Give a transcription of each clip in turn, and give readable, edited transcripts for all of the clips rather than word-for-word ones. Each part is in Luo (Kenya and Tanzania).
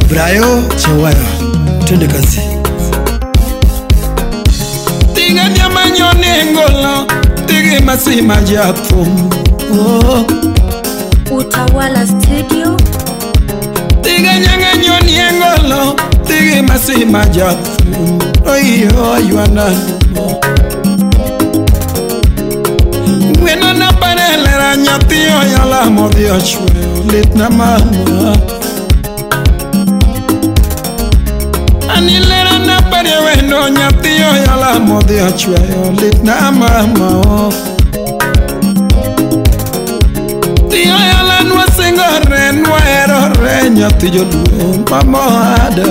Brayo Chawaya, twende kazi. Tiga nyamanyo nengolo, tigi masima japo. Oh. Utawala Studio. Tiga nyanganyo nengolo, tigi masima japo. Oyo yuana. Wena na parelera nyathi oyala modhi ochweyo litna mama. Anilera na pare wendo nyathi oyala modhi ochweyo litna mama. Ti oyala nwasingore nwaherore nyathi joluo mama ada.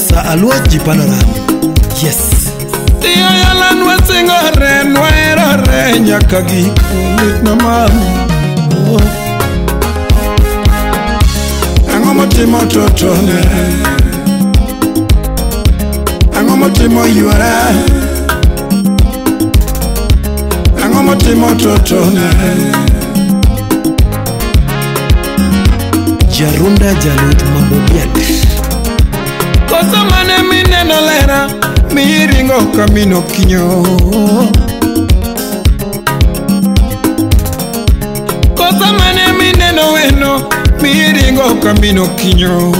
Sa Aluoch Jipanoran. Yes. Ti oyala nwasingore nwaherore nyaka giko litna mama. Ang'o motimo totone? Ang'o motimo ywara? Ang'o motimo totone? Jarunda Jalut Mambo Biet. Koso mane mineno lera miringo kamino kinyo. Koso mane mineno weno miringo kamino kinyo.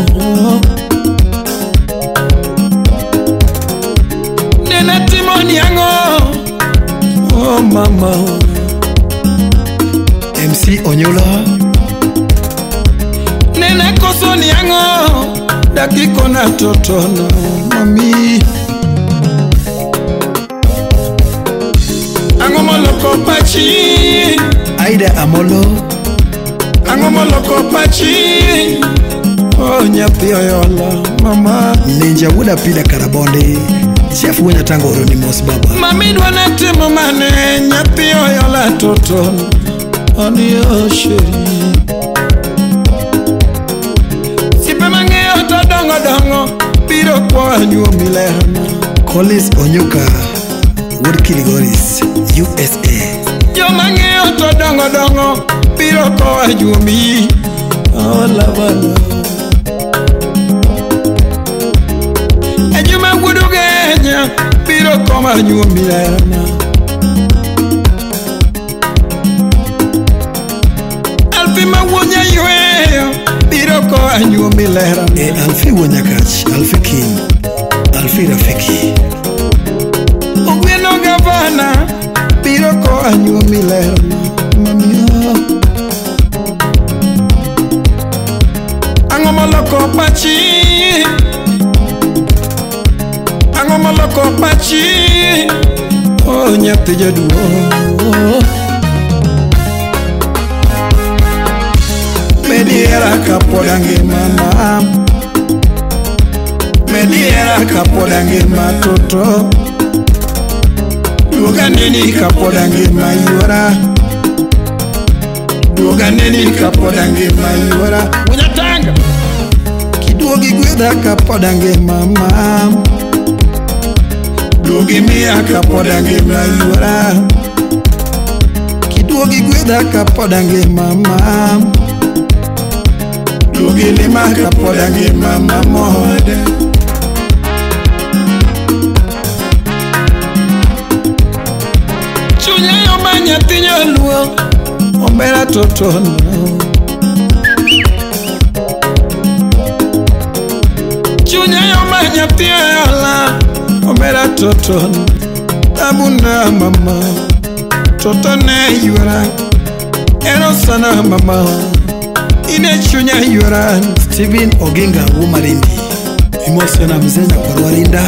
Nena timoni ang'o? Oh mama. MC Onyulo. Nena koso ni ang'o? Dakiko na totono mami. Ang'o moloko pachi? Aida Amolo. Ang'o moloko pachi? Oh nyathi oyola mama. Ninja wuda pida karabonde. Chef wunya tango oroni mos baba. Mami dwana timo mane nyathi oyola totono. Ani o sheri. Sipe mang'eyo to dongo dongo biro kwa nyuomi lerna. Collins Onyuka wuod Kiligoris USA. Joma ng'eyo to dongo dongo biro koa nyuomi. Oh lavana. Ejuma wuod Ugenya biro koa nyuomi lerna. Alfi ma wuod Nyayweyo biro koa nyuomi lerna. E Alfi wuod Nyakach, Alfi King, Alfi Rafiki. Ogweno gavana biro koa nyuomi lerna mami. Ang'o moloko pachi? Ang'o moloko pachi? Oh nyathi jaduong'. Mediera kapod angima ma. Mediera kapod angima toto. Duoga neni kapod angima yuora. Duoga neni kapod angima yuora. Unyatanga. Kiduogi gwedha kapod angima ma. Duogi miya kapod angima yuora. Kiduogi gwedha kapod angima ma. Duogi lima kapod angima mamode. Chunya yoma nyathi nyaluo omera totono. Chunya yoma nyathi oyola omera totono. Tabuna mama totone yuora. Ero sana mama ine chunya yuora. Steven Oginga Wumarindi. Imosena mzee Nyakorwarinda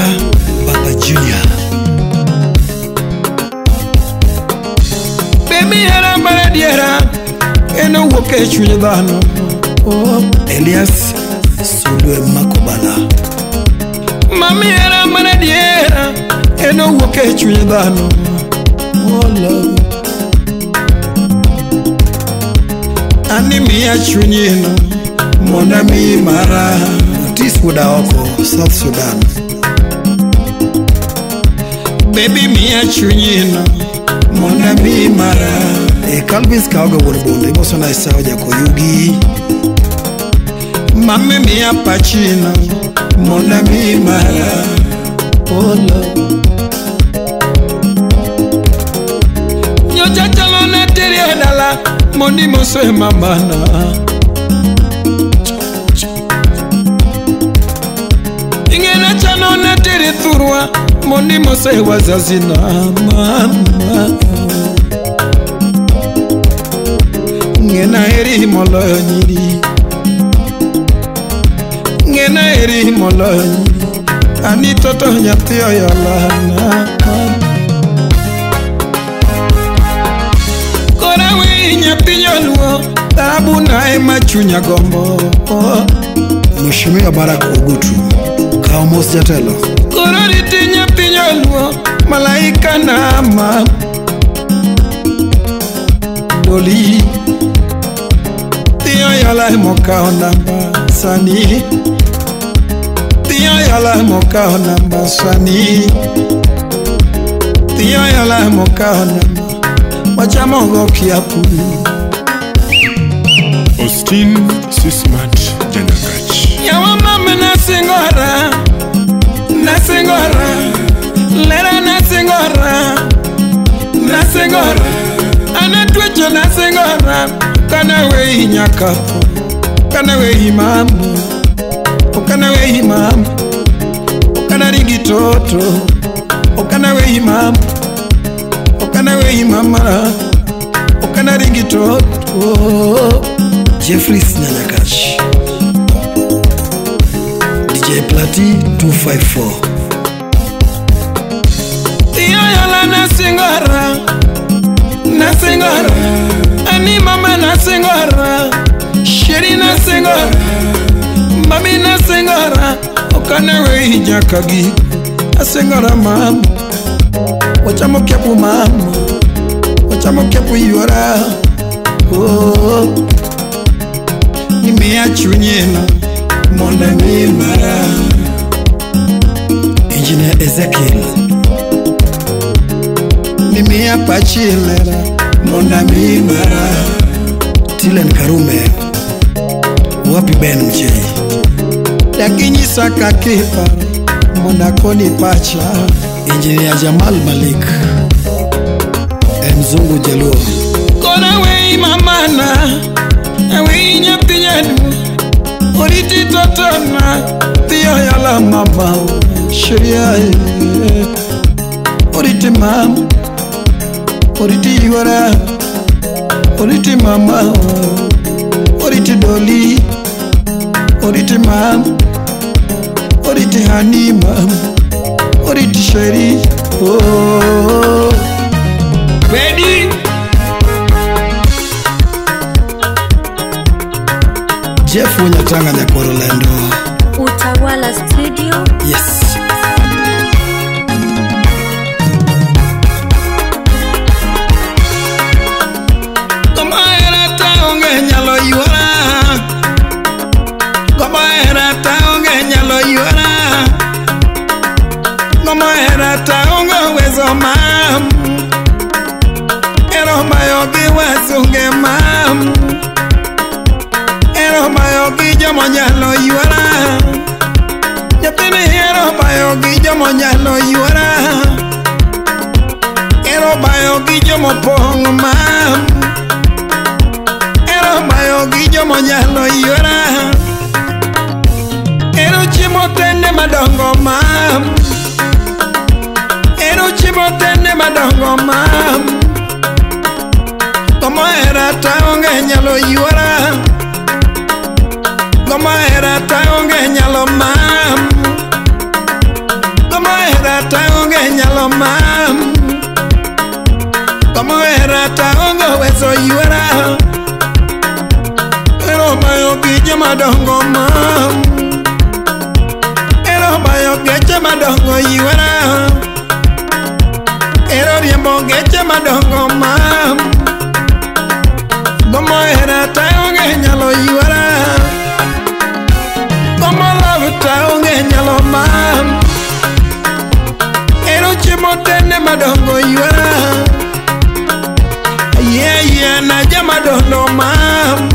Baba Junior. Baby hera maradiera eno wuok e chuny dhano. Oh. Elias Sulwe Makobala. Mami hera maradiera eno wuok e chuny dhano. Oh love. Ani miya chunyino mondo ami mara. Otis wuoda oko South Sudan. Baby miya chunyino mondo ami mara. E Calvin Kaoga wuod Bonde imosona Esau Jakoyugi. Mami mia pachino Mona mi mara Polo Nyocha chalo na terie dala Mondi mose mamana Ingena chano na terie thurwa Mondi mose wazazina mama Ngena eri moloyo nyiri Ngena eri moloyo nyiri Ani toto nyathi oyola na Kora we nyathi nyaluo Taabu na ema chunya gombo Mheshimiwa Barack Ogutu Kaw mos jatelo Kora riti nyathi nyaluo Malaika na ma Doli Tiyo yola moka onamba sani Tiyo yola moka onamba sani Tiyo yola moka onamba Wachamo go kiapu Austin Sismat Janakach Yawa mama nasingora Nasingora Lera nasingora Nasingora Anatwecho nasingora Kana wei nyakapo Kana wei mamu Okana wei mamu Okana ringi toto Okana wei mamu Okana wei mama Okana ringi toto Jeffries Nyanyakash DJ Plati 254 Tiyo yola nasingora Nasingora Ani mama nasingora Sheri nasingora Mami nasingora Okana wei nyakagi Asingora mama Wachamo kiapu mama Wachamo kiapu yora Oh Nimea chunyena Monda mi mara Engineer Ezekiel Nimea pachilera Monda mi mara Tilen Karume Wapi Ben Mchei Lakinyisa kakipa Monda koni pacha Engineer Jamal Malik Mzungu Jaluo Kona wei mamana Wei nyathi nyadu Oriti totona Tiyo yala mama Sheria Oriti mama Oriti yuara Oriti mama Oriti doli Oriti mama Oriti hani mama Oriti sheri Oh Ready Jeff Wenyatanga Nyakorolendo Utawala Studio. Yes. Kama era taonge nyalo yuara Kama era taonge nyalo yuara Kama era taonge uwezo mam Ero mayogi wasunge mam Ero mayogi jomo nyalo yuara Nyathini ero bayogi jomo nyalo yuara Ero bayogi jomo pong' mam Ero bayogi jomo nyalo yuara Ero chiemo tende madongo mam Ero chiemo tende madongo mam Kama era taonge nyalo yuara Kama era taonge nyalo mam Kama era taonge nyalo mam Kama era taonge uwezo yuara Ero bayo gi jomadongo mam Ero bayo geche madongo yuara Ero riembo geche madongo mam Kama era taonge nyalo yuara Kama love taonge nyalo mam Ero chiemo tende madongo yuara Yeah yeah na jamadondo mam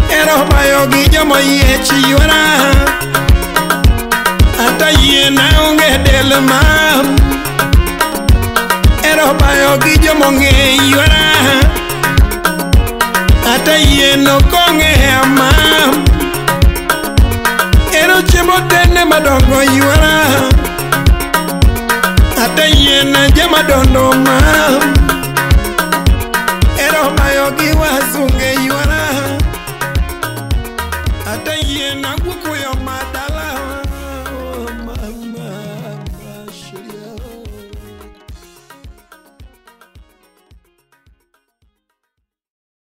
Ero Ero bayo gi jomoyiech ywara. Ata yien aonge del ma. Ero bayo gi jomong'e ywara. Ata yien ok ong'eya ma. Ero chiemo tene madongo ywara. Ata yien jema dondo ma.